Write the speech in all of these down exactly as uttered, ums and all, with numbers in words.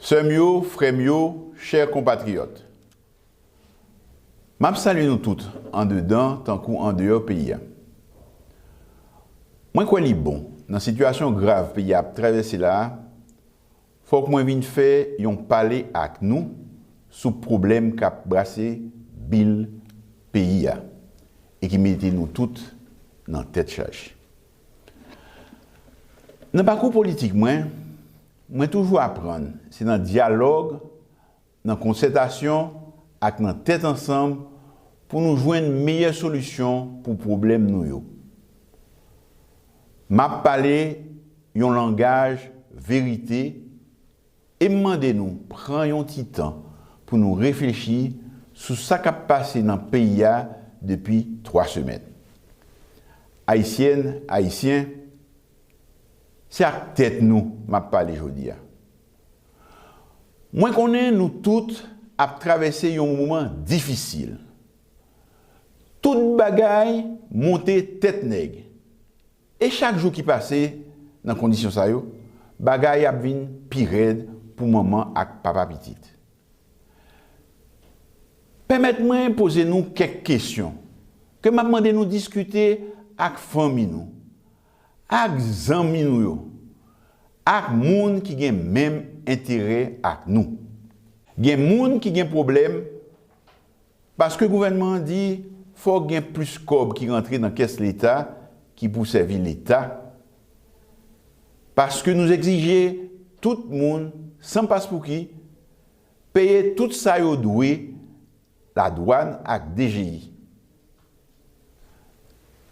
Sè m yo, frè m yo, chè konpatriyòt, m ap salye nou tout, andedan tankou andeyò peyi a. Mwen kwè li bon, nan sitiyasyon grav peyi a ap travèse la a, fòk mwen vin fè yon pale ak nou sou pwoblèm k ap brase bil peyi a e ki mete nou tout nan tèt chaje. Nan pakou politik mwen, mwen toujou aprann se nan dyalòg, nan konsètasyon ak nan tèt ansanm pou nou jwenn meyè solisyon pou pwoblèm nou yo. M ap pale yon langaj verite e m mande nou pran yon ti tan pou nou reflechi sou sa k ap pase nan peyi a depi twa semèn. Ayisyèn, Ayisyen, se ak tèt nou m ap pale jodi a. Mwen konnen nou tout ap travèse yon moman difisil. Tout bagay monte tèt nèg. E chak jou ki pase nan kondisyon sa yo, bagay ap vin pi rèd pou manman ak papa pitit. Pèmèt mwen poze nou kèk kesyon ke m ap mande nou diskite ak fanmi nou, ak zanmi nou yo, ak moun ki gen menm enterè ak nou. Gen moun ki gen pwoblèm paske gouvènman an di fòk gen plis kòb ki rantre nan kès Leta ki pou sèvi Leta, paske nou egzije tout moun, san paspouki, peye tout sa yo dwe ladwàn ak D G I.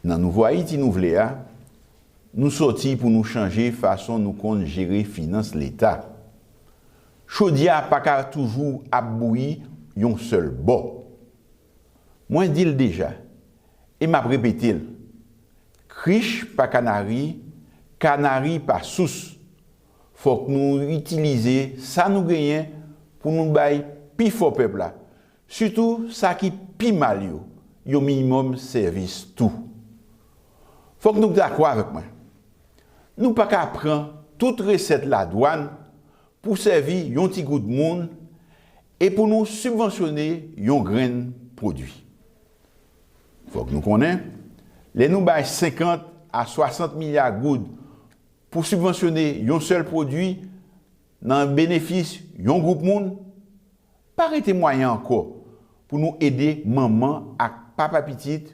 Nan nouvo Ayiti nou vle a, nou sòti pou nou chanje fason nou konn jere finans Leta. Chodyè a pa ka toujou ap bouyi yon sèl bò. Mwen di l deja, e m ap repete l, krich pa kanari, kanari pa sous. Fòk nou itilize sa nou genyen pou nou bay pifò pèp la, sitou sa ki pi mal yo, yon minimòm sèvis tou. Fòk nou dakò avèk mwen. Nou pa ka pran tout resèt ladwàn pou sèvi yon ti gwoup moun e pou nou sibvansyone yon grenn pwodui. Fòk nou konnen, lè nou bay senkant a swasant milya goud pou sibvansyone yon sèl pwodui nan benefis yon gwoup moun, pa rete mwayen ankò pou nou ede manman ak papa pitit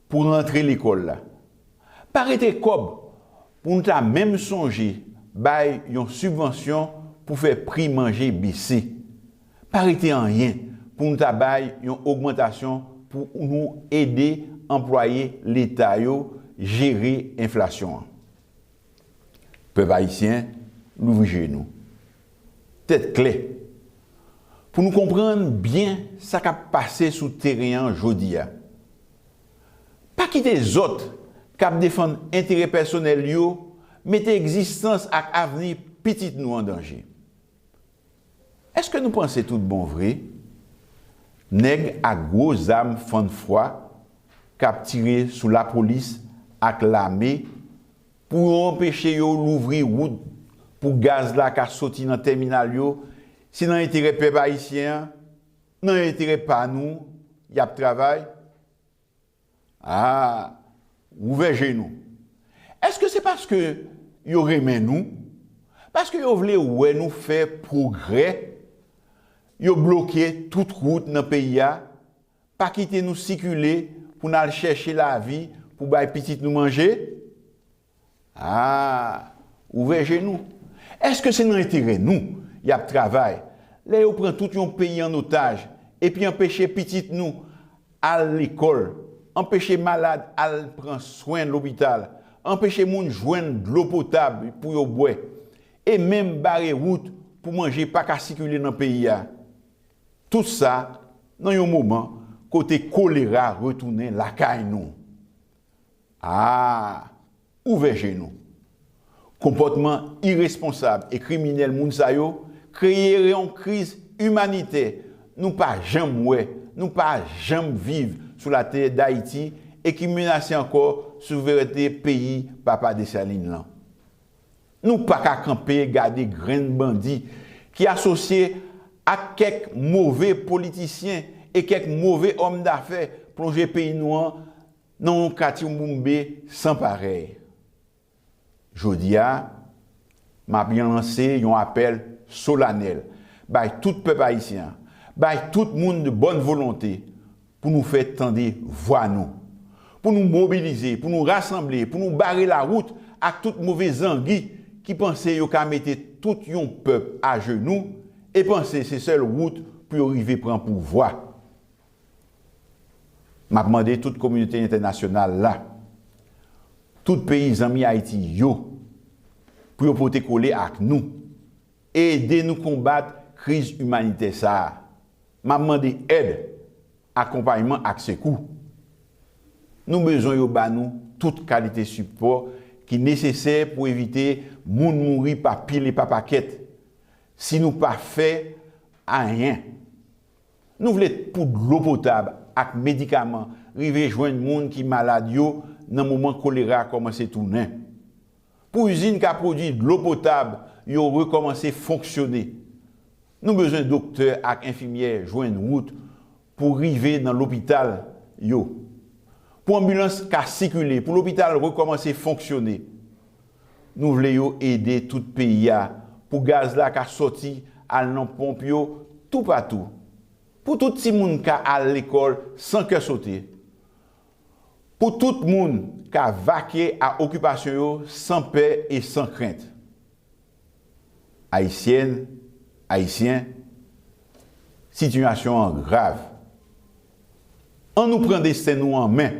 pou rantre lekòl la. Pa rete kòb pou nou ta menm sonje bay yon sibvansyon pou fè pri manje bese. Pa rete anyen pou nou ta bay yon ogmantasyon pou nou ede anplwaye Leta yo jere enflasyon an. Pèp ayisyen, louvri je nou. Tèt klè. Pou nou konprann byen sa k ap pase sou teren an jodi a. Pa kite zòt k ap defann enterè pèsonèl yo mete egzistans ak avni pitit nou an danje. Èske nou panse tout bon vre, nèg ak gwo zam fann fwa k ap tire sou lapolis ak lame pou yo anpeche yo louvri wout pou gaz la ka soti nan tèminal yo, se nan enterè pèp ayisyen an, nan enterè pa nou y ap travay? A, ouvè je nou. Èske se paske yo renmen nou? Paske yo vle wè nou fè pwogrè? Yo bloke tout wout nan peyi a, pa kite nou sikile pou n al chèche lavi pou bay pitit nou manje? A, ouvè je nou. Èske se nan enterè nou y ap travay lè yo pran tout yon peyi an otaj epi anpeche pitit nou al lekòl, anpeche malad al pran swen lopital, anpeche moun jwenn dlo potab pou yo bwè, e menm bare wout pou manje pa ka sikile nan peyi a? Tout sa nan yon moman kote kolera retounen lakay nou. A, ouvè je nou. Konpòtman iresponsab e kriminèl moun sa yo kreye yon kriz imanitè nou pa janm wè, nou pa janm viv sou latè Dayiti e ki menase ankò souverènte peyi Papa Desalin lan. Nou pa ka kanpe gade grenn bandi ki asosye ak kèk move politisyen e kèk move òm dafè, plonje peyi nou an nan yon katibwoumbe san parèy. Jodi a, m ap lanse yon apèl solanèl bay tout pèp ayisyen an, bay tout moun de bòn volonte pou nou fè tande vwa nou, pou nou mobilize, pou nou rasanble, pou nou bare lawout ak tout move zangi ki panse yo ka mete tout yon pèp ajenou e panse se sèl wout pou yo rive pran pouvwa. M ap mande tout kominote entènasyonal la, tout peyi zanmi Ayiti yo, pou yo pote kole ak nou, ede nou konbat kriz imanitè sa a. M ap mande èd, akonpayman ak sekou. Nou bezwen yo ba nou tout kalite sipò ki nesesè pou evite moun mouri pa pil e pa pakèt. Si nou pa fè anyen, nou vle pou dlo potab ak medikaman rive jwenn moun ki malad yo nan moman kolera kòmanse tounen. Pou izin ka pwodui dlo potab yo rekòmanse fonksyone, nou bezwen doktè ak enfimyè jwenn wout pou rive nan lopital yo, pou anbilans ka sikile, pou lopital rekòmanse fonksyone. Nou vle yo ede tout peyi a pou gaz la ka sòti al nan ponp yo toupatou, pou tout timoun ka al lekòl san kè sote, pou tout moun ka vake a okipasyon yo san pè e san krent. Ayisyèn, Ayisyen, sitiyasyon an grav. Ann nou pran desten nou an men.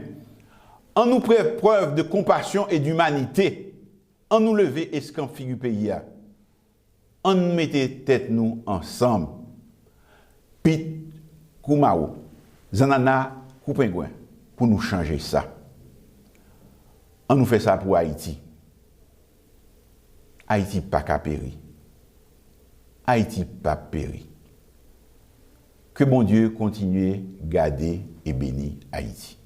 Ann nou fè prèv de konpasyon e dimanite. Ann nou leve eskanp figi peyi a. Ann mete tèt nou ansanm. Pit kou mawo, zannanna kou pengwen pou nou chanje sa. Ann nou fè sa pou Ayiti. Ayiti pa ka peri. Ayiti p ap peri. Ke Bondye kontinye gade e beni Ayiti.